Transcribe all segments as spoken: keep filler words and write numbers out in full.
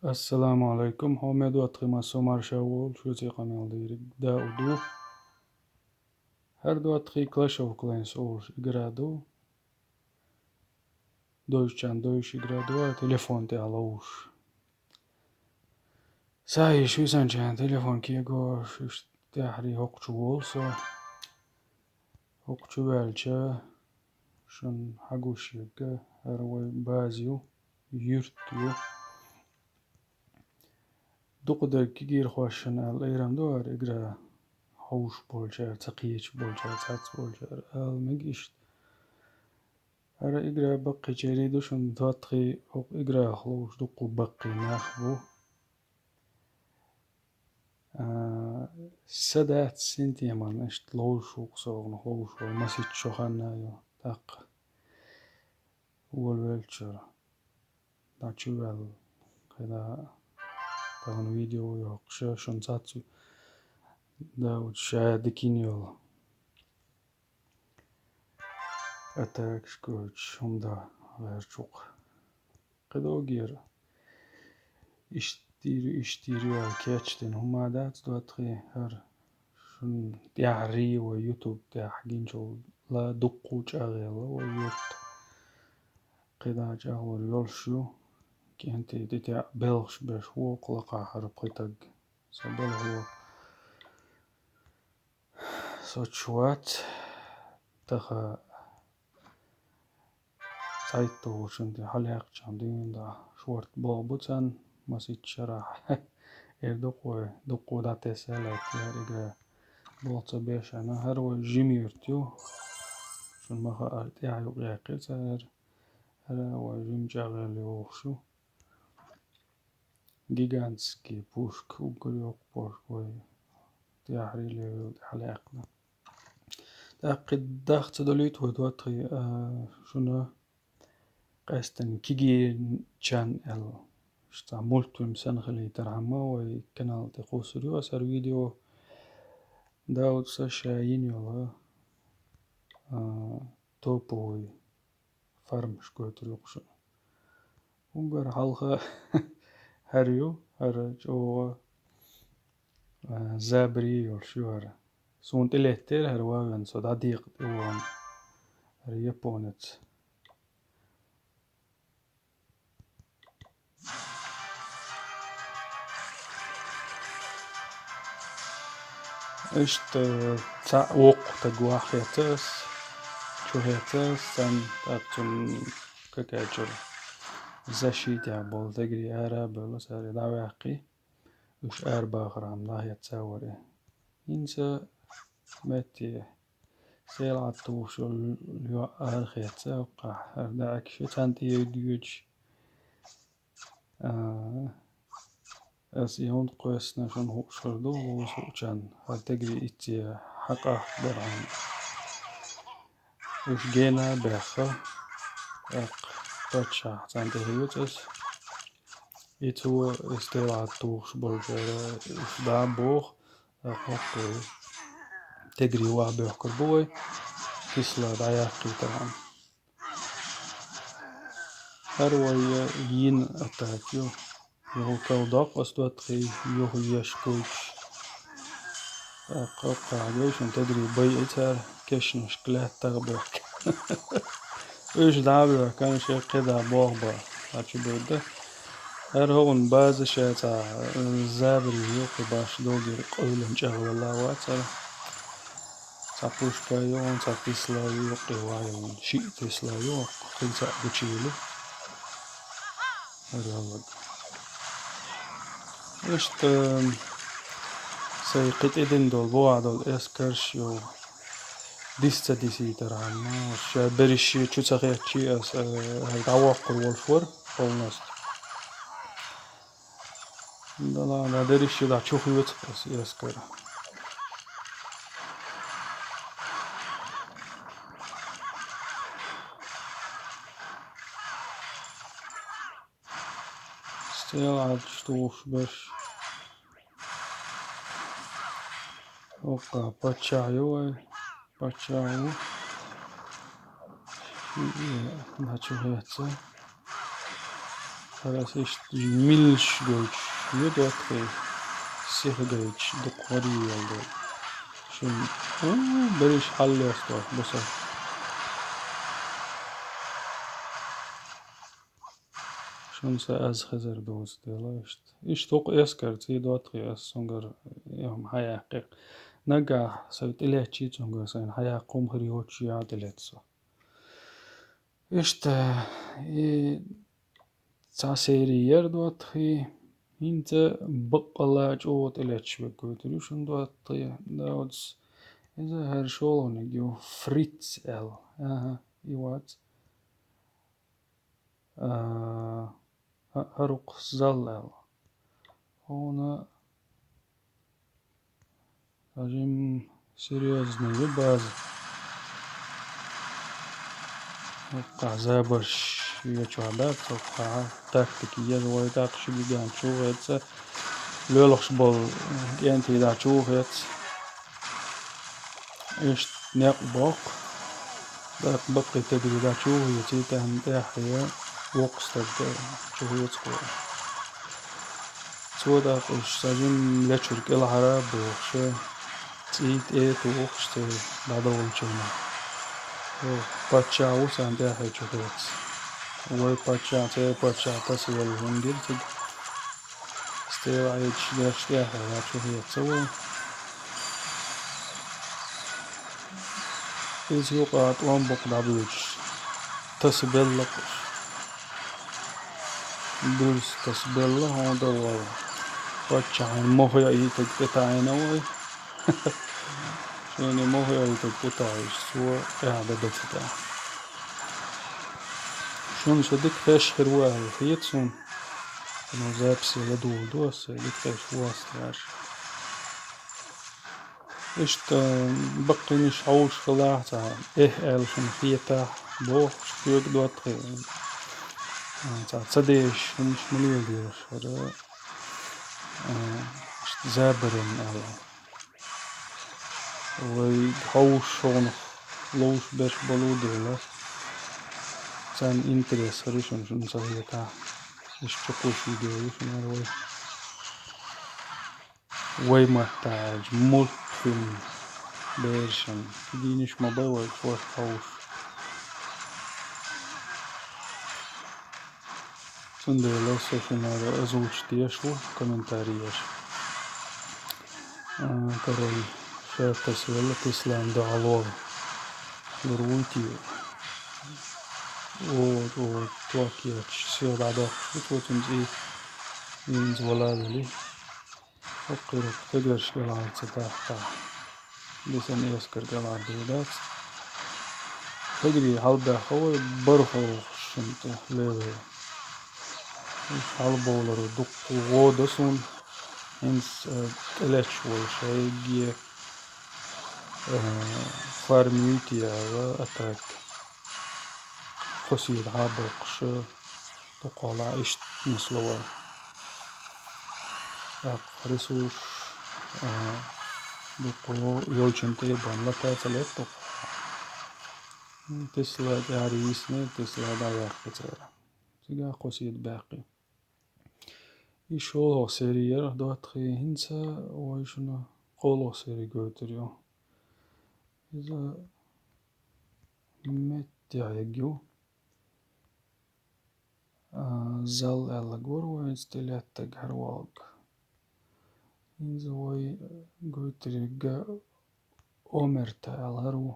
Ассаламу алайкум, хьоме доттагӀий, массо а марша волаш, шуца къамел дийриг Дауд ва. ХӀара доттагӀий Clash of Clans олуш игра ду. Дойччан дойш игра ду, а телефон тӀехь ловш. Са йиш висанчарна телефон кего, иштта тӀаьххьарий хӀокху чу волу со. ХӀокху чу ваьлча, шуна хьагуш ерг хӀара вай база ю, юрт ю. Дукха дерг кегийрхошна аьлла лерам ду хӀара игра, хьовш болчара, ца кхеташ болчара, цхьацца болчара ала мега иштта. ХӀара игра баккхийчерий ду шуна, доттагӀий, хӀокху играх ловш дуккха баккхий нах бу. А, са дац синтеман иштта ловш ву-кх со, ловш ву маситта шо ханна ю, тӀаккха волавеллачуьра. ДӀачу ваьлла, кхидӀа тахана видео йоккхуш, шуна цхьацца Дауд ша дикина йолу атакаш гойтуш хӀума дан гӀерташ ву-кх. КхидӀа огера иштта дийр ю, иштта дийр ю аьлла кечдина хӀума дац, доттагӀий, хӀара шуна тӀаьххьарий вай YouTube тӀехь гинчул а дуккха чӀагӀъелла вай юрт. КхидӀа чӀагӀлур йолуш ю, кӀентий тӀетеӀа белхаш беш ву-кх лакхахь хӀара пхи таг. Сан белхало со чу вац, таха цхьайтта волчун тӀе хьалаяккхачарна дуьйна дӀа шорта боху бу царна маситта шарахь. Эр дукха вай, дукха дӀатесна лаьттара игра. Болх ца беш а, хӀара вай жима юрт ю. Шуна ма хаара, тӀаьхьа юкъаяьккхира цара хӀара. ХӀара вай жима чӀагӀъелла йолуш ю. Гигантский пушка, уггар йоккха пушка вай тӀаьххьарий левел тӀе хьалаяккхина. ТӀаккха и даха ца долуьйту вай, доттагӀий, а, шуна къаьсттина кегийчарна аьлла. Ша цхьа мультфильм санна хилийтархьама вай канал тӀе кхуссур ю аса хӀара видео. Дауд, сан ша йина йолу, а, топовый фармаш гойтур ю-кх шуна. Уггар хьалха хӀара ю, хӀара чӀогӀа, а, забаре йолуш ю хӀара. Суна тӀелеттера хӀара ван, со дӀадекъа тӀе вахана хӀара японец. Иштта цхьаъ воккха таг ван хецна ас, чу хецна ас, царна тӀаккха цунна какачуьра защитехь болу тегри ара а бевлла, цара дӀаваьккхи, уьш арабахархьама дӀахецна вара и. ХӀинца метте сел Ӏад тухуш йолу йоӀ арахецна, хӀокхахь хӀара даьӀахкаш царна тӀе йоьдуьйтуш. А, ас и хӀунда кхоьссина шуна хууш хир ду, вовшахчарна хӀара тегри итт хьакъахь бархьама. Уьш гена а баьхна, тӀаккха паччахь царна тӀе хьоьцу ас. И цо и сел Ӏад тухуш болчара уьш дӀа а боху, тӀаккха хӀокху тегри ван бохкур бу вай, кисла дӀаяккхийтархьама. ХӀара вай йина атака ю. Юха калдоккху ас, доттагӀий, юха еш гойтуш. ТӀаккха хьагой шуна тегри байъи цара, кешнашка лаьттах а бохку. Уьш дӀа а боьхкина, шайн кхидӀа болх бан дӀачу бевдда. ХӀара хӀокхуьнан база ша цхьа, э, забаре ю, кхин башха доггера къевлина чӀагӀвелла вац хӀара. Цхьа пушка ю, цхьа тесла ю, юккъе ван ю, шиъ тесла ю, кхин цхьаъ гучуйилла. ХӀара хӀаллак. Иштта, сайн кхин тӀедина долу, богӀа долу эскарш ю, дис ца дисийтархьама, ша берриш чу ца хецчий ас, э, хӀара дӀавоккхур волуш вара полностью. Да ладно, дерриш дӀа чу хьоьцу ас эскар. Сел Ӏад тухуш берш. ХӀокху паччахь ю вай. Паччахь ву. Шиъ дӀа чу хецна. Хьарас иштта милш гойтуш ю доттагӀий, сиха гойтуш дукха гӀоръелла ду. Шун, уу, берриш хьаллоьсту бусалба. Шун са аз хезар доцу дела иштта. Иштта хӀокху эскар цӀий доттагӀий, ас цуьнгара хьаяьккхи. Нагахь сайн тӀелеттачий цуьнгара сайна хьаяккха хӀума хир йоцуш яа тӀелетта со. Иштта, и цхьа сери яра доттагӀий, хӀинца баккъалла чӀогӀа тӀелетташ верг гойтур ю шуна доттагӀий, Даудас. Иза хӀара шолгӀаниг ю, Фриц аьлла. АхӀа, и вац. А, хӀа-, хӀара укхус Зал аьлла. Хьуна Хьажим серьёзная база. ХӀокхахь забарш вен чохь дац, хӀокхахь тактика еза вай тӀаккха ши гиган чу хеца, лоьлхуш болу кӀентий дӀа чу хеца. Иштта некъ боккху. ТӀаккха баккхий тегри дӀа чу хеций, тӀаьхьа тӀаьхье воккха стаг чу хецахо. Цо тӀаккха уьш сажим лечуьра кӀелхьара бохуша, цӀий тӀе а тухуш, церан дӀадовлучунна. Паччахь ву царна тӀаьхье чу хецаш. Вай паччахь, церан паччахь тасавелла хӀума гира цига. Стела Ӏедаш деш тӀаьхье чу хеца вай. Иза юкъа тӀом букъ дӀабуьйцуш, тасабелла кхуш. Буьрса тасабелла хьуна дан вала. Паччахьна мохь яийтарг тӀетаӀийна вай. Шуна мохь яийтарг тӀетаӀийша, цо тӀаьхьа дан дан ца тӀаьхьа. Шуна со дика хезаш хир ву аьлла хета суна. Ну, записи ладугӀу ду аса, дика хезаш ву аса аьлла. Иштта баккхийнаш хьовш хилахь, цхьа эхь аьлла шуна хетахь, бохуш, куьйга доттагӀий. Цхьа ца дезаш хӀумаш ма леладелаш хӀара, а, иштта забаран аьлла. Вай хьовш хьуна ловш берш болу дела, царна интерес хир ю шуна, шуна ца хетахь, иштта чукхуьйсу видео ю шуна хӀара вай. Вай маттахь аьлча, мультфильм берашна. Кегийнаш ма бай вай, шорта хьовш. Цундела со шуна озвучить деш ву комментарий еш. А, король ша тасавелла Тислан догӀа лолла. Лур вуйти. О, о, ток ечу, сел дӀадоккхуш ду, цо цуьнца и, винца вала а вели. ХӀокхуьрах тегерш кӀелхьара ца дахьахь, дисина эскар кӀелхьара дийр дац. Тегри хьалабаьхна вай бархӀ хӀокху шуна тӀе леве. Уьш хьалабовлар дуккха гӀо до суна. ХӀинца, э, тӀелетташ волу шайге, э, фармуьйту яла атака. Кхо сийра хьабоккхуш, дукхахьолахь иштта нисло вай. ТӀаккха ресурс, а, дуккха йолчун тӀе а бан лата ца летта дукха. Тесла тӀаьхьа йисна, Тесла дӀаяьккхи цара. Цигахь кхо сийра баьккхи. И шолгӀа сери яра доттагӀий, хӀинца вай шуна кхоалгӀа сери гойтур ю. Иза меттехь ю. А, Зал аьлла гур вайца тӀелеттаг хӀара валг. Иза вай гойтург Омерта аьлла хӀара ву.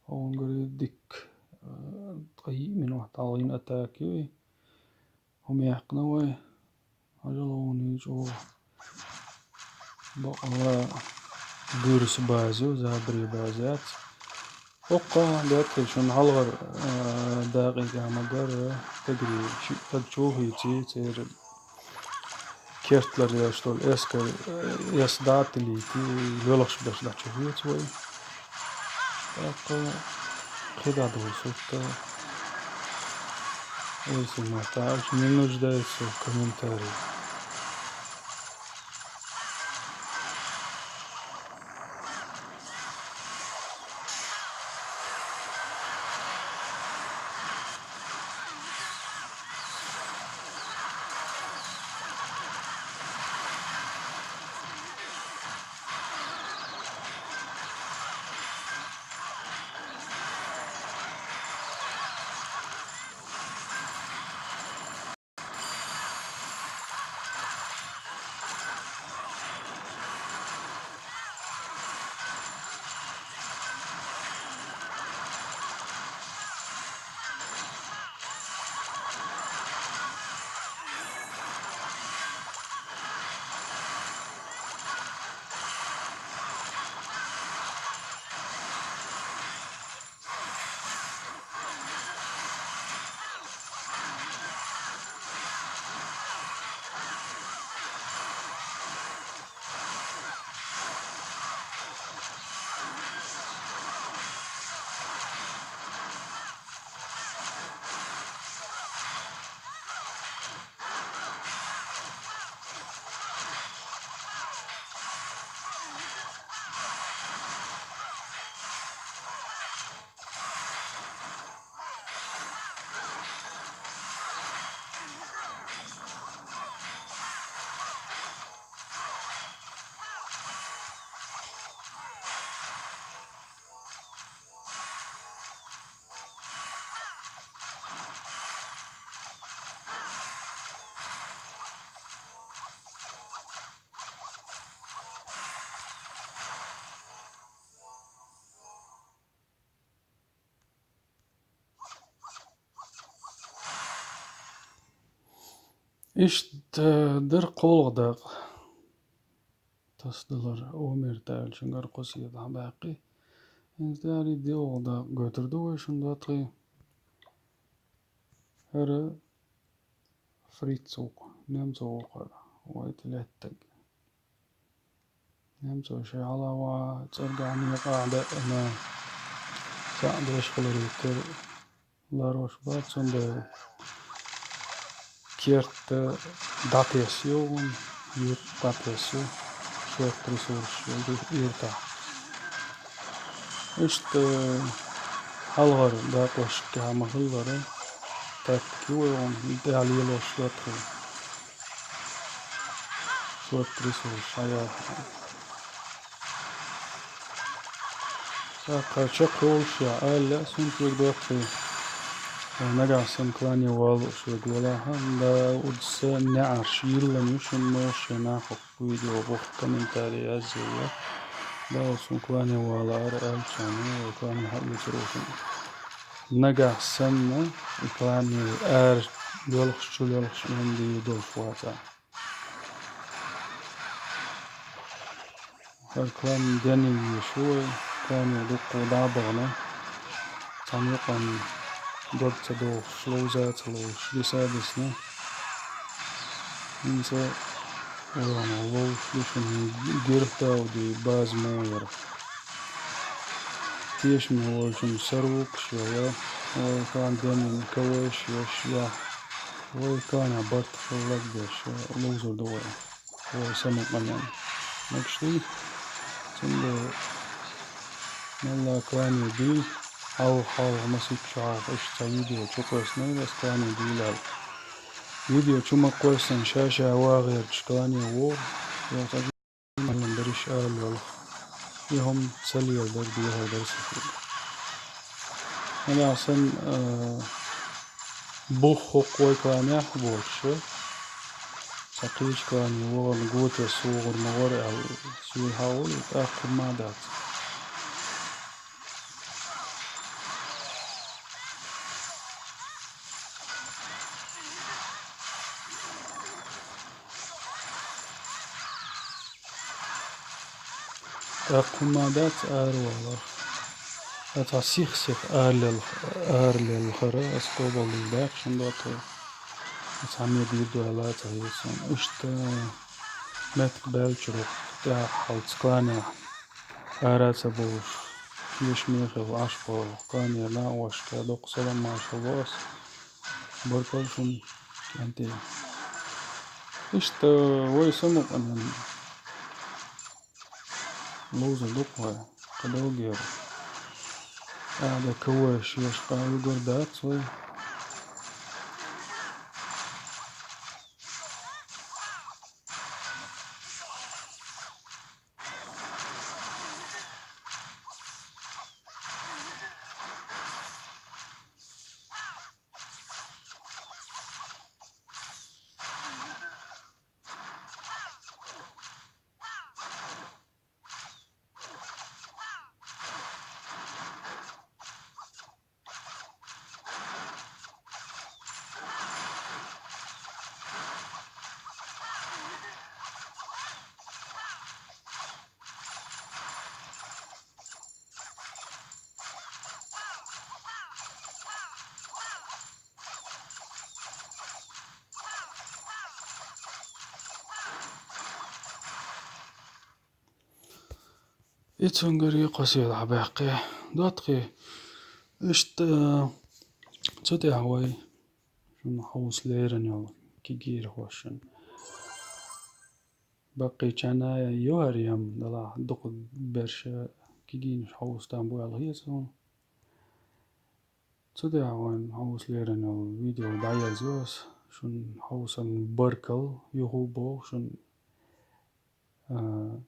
Хьуна гури дикка, а, ткъе йиъ минот дӀалгӀина атака ю и. ХӀума яьккхина вай. Хьажал хьуна и чӀогӀа бакъала буьрса база ю, забаре база яц. ХӀокху доттагӀий шуна хьалхара, а, дакъа тӀехь ма-дарра, тегри шиъ стаг чу хийци, церан кертлар еш долу эскар, э, эс дӀа а тилийти, лоьлхуш берш дӀа чу хеци вай. ТӀаккха кхидӀа долу сурт а, ойсин маттахь аьлча, не нуждается в комментарии. Иштта дара кхоалгӀа дакъа. Тасадалар Омир аьлчунгара кхо седа дӀабаьккхи. ХӀинца дӀа дезткъа дакъа гойтур ду вай шун, доттагӀий. ХӀара Фриц ву-кх, немцо ву-кх хӀара, вай тӀа лаьттаг. Немцо шоай хьалха цӀерга некъа деана, цхьаъ деш хиларе тера ларош бац, цундела керта дӀатесса ю вайна, юрт дӀатесса ю, шорт ресурс ю юртахь. Иштта хьалхара дакъошкахь ма-хиллара, тактика ю вай вайна, тӀехь лелош, доттагӀий. Шорт ресурс хьаяхьа. ТӀаккха чекхйолуш я аьлла, сунтвиг доттагӀий. Нагахь санна клане валуш верг велахь а, да уьдса неӀарш йиллина ю шуна, муха шен нахах видео буху комментарий язъяла. Да уьдса клане валара аьллачарна, вай клане хьаоьцур ву шуна. Нагахь санна и клане ара лелхаш, чу лелхаш, и хӀума дийр долуш вацахь. ХӀара клане денъян везаш ву вай, клане дуккха дӀа а бахана, цхьана юкъанна дог ца дохуш, ловза а ца ловзуш, диса а дисина. ХӀинца вайна ловзуш ду шуна Гирх Дауди база ма яра. Тешаме волчун сарвукаш йо я, вай клане денъян кавеш еш я, вай клане барт хилларг деш ловзур ду вай. Вай самукъаненна. Мегаш дуй? Цундела мелла клане дуй, хьалха-хьалха масийтта шо хьалха иштта цхьа видео чу кхоьссинера ас клане дуьйлал. Видео чу ма кхоьссина, ша-ша вагӀерчу клане вогӀу, йо, цхьа жималлин дара иштта ара лелха. И хӀума ца леладар дехар дара сан шуьга. Нагахь санна, а, бух хӀокху вай кланехь а боцуш, цхьа кхечу клане вахана го тесса вогӀур ма вара аьлла, сий хьа волу, тӀаккха хӀумма а дац. ТӀаккха хӀумма дац араваларх. Ткъа цхьа сих-сиха аралелха-, аралелхара ас къобалдийр дац шуна, доттагӀий. Цхьа ме дийр ду аьлла ца хета суна. Иштта меттиг баьллачуьра тӀехь хьалца кланехь ара а ца бовлуш, тешаме хилла Ӏаш болу клане накъошка доккха салам-маршалла ло ас. Баркалла шуна, кӀентий. Иштта вай самукъаненна. Ловзур ду-кх вай, кхидолгера. Ада кавеш еш къа югур дац вай. И цуьнгара кхо седа дӀабаьккхи. ДоттагӀий, иштта, цу тӀехь вай шуна хьовса лерина йолу кегийрхошна. Баккхийчарна а йо хӀара ям, делахь дукха берш кегийнаш хьовса там бу аьлла хета суна. Цу тӀехь вайн хьовса лерина йолу видео дӀаязйо ас, шуна хьовсан баркалла, юха а боху шуна, а,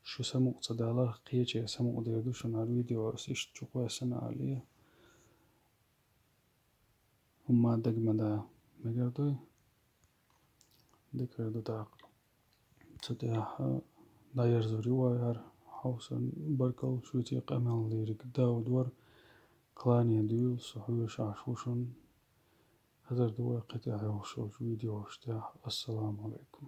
шу самукъа ца даларх, кхече самукъа дер ду шуна хӀара видео ас иштта чу кхоьссина аьлла. ХӀумма дага ма да, мегар дуй? Дика хир ду тӀаккха. Цу тӀехь дӀаерзор ю вай хӀара хьовсан баркалла, шуьца къамел дийриг Дауд вара, клане дуьйла со хьоьжуш Ӏаш ву шуна. Хьазар ду вай кхетӀа йолуш йолчу видеош тӀехь. Ассаламу алейкум.